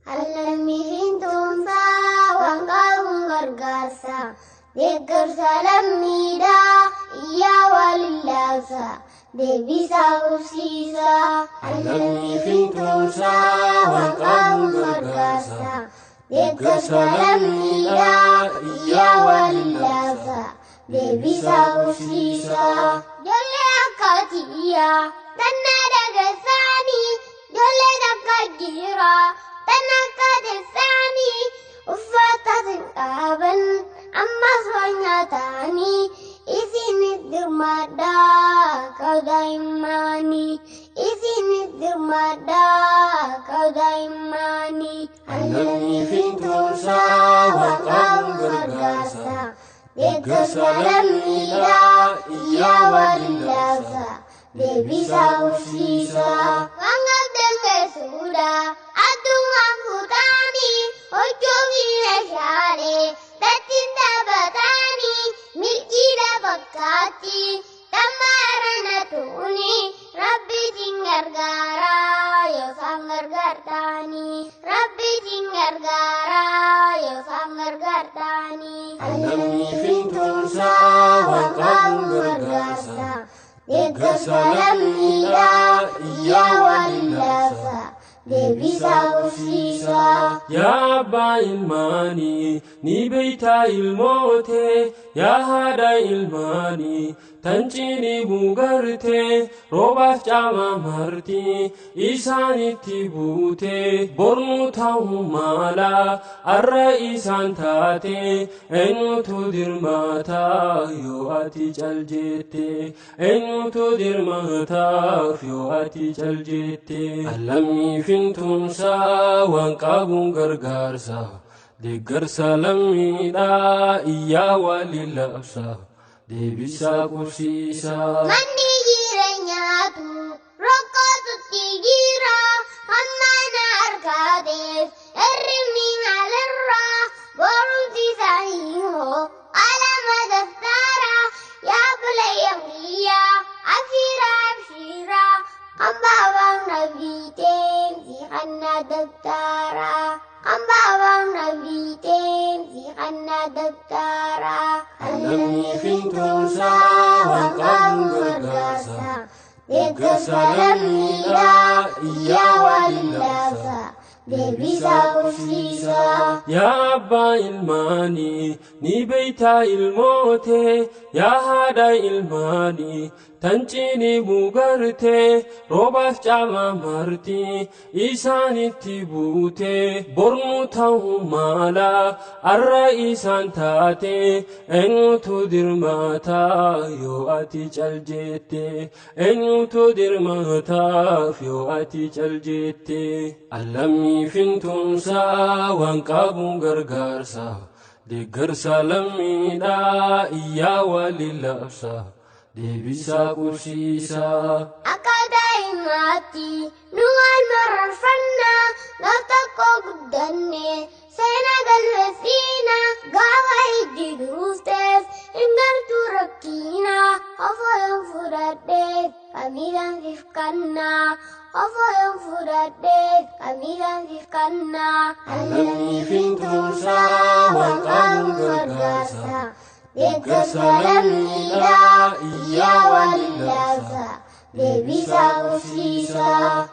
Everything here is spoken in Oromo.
Allammiifiin tumsaa waan qabuun gargaarsa. Deeggarsa lammiidhaa iyyaa walillaabsa. Deebisaa qubsiisaa. Allammiifiin tumsaa waan qabuun gargaarsa. Deeggarsa lammiidhaa iyyaa walillaabsa. Deebisaa qubsiisaa. Ijoollee akka tiyyaa tanna dagarsaanii ijoollee takka jiraa tan akka teessaanii uffata sin qaban ammas waan nyaatanii isinis dirmadhaa kaudaa'immanii isinis dirmadhaa kaudaa'immanii. Allammiifiin tumsaa waan qabuun gargaarsa. Deeggarsa lammiidhaa iyyaa walillaabsa. Deebisaa qubsiisaa. Waan qabdan geessuudha addungaan fuutaanii hojjoo fi meeshaalee tattiin taphataanii milkiidha fakkaatti dhammaarana tuuni rabbiitiin gargaaraa yoosaan gargaartaanii rabbiitiin gargaaraa yoosaan gargaartaanii. Allammiifiin tumsaa waan qabuun gargaarsa. Deeggarsa lammiidhaa iyyaa walillaabsa. Deebisaa qubsiisaa. Yaa abbaa ilmaanii ni beeytaa ilmootee yaa haadha ilmaanii tan cinii bugartee roobaaf caama marti isaanitti buutee bornu ta'uu mala arra isaan taate eenyutu dirmaataaf yoo ati cal jette eenyutu dirmaataaf yoo ati cal jette. Allammiifiin tumsaa waan qabuun gargaarsa. Deeggarsa lammiidhaa iyyaa walillaabsa. Deebisaa qubsiisaa. Manni jireenyaatu rakkootutti jira hamma argaateef hirribni maalirraa barumsi isaanii hoo qalama daftara yaa bulayyan kiyyaa abshiira abshiira kan baabaan nabiiteen si kanna daftara kan baabaan nabiiteen si kanna daftara. Allammiifiin tumsaa waan qabuun gargaarsa. Deeggarsa lammiidhaa iyyaa walillaabsa. Deebisaa qubsiisaa. Yaa abbaa ilmaanii ni beeytaa ilmootee yaa haadha ilmaanii tan cinii bugartee roobaaf caama marti isaanitti buutee bornu ta'uu mala arra isaan taate eenyutu dirmaataaf yoo ati cal jette eenyutu dirmaataaf yoo ati cal jette. Allammiifiin tumsaa waan qabuun gargaarsa. Deeggarsa lammiidhaa iyyaa walillaabsa. Deebisaa qubsiisaa. Akka daa'imaatti nu wal mararfanna gaaf tokko guddanne seenaa galmeessina gaafa ijji duufteef hin gartuu rakkina ofoon fudhadheef kamiidhaan fifkanna ofoon fudhadheef kamiidhaan fifkanna. Allammiifiin tumsaa waan qabuun gargaarsa. Deeggarsa lammiidhaa iyyaa walillaabsa. Deebisaa qubsiisaa.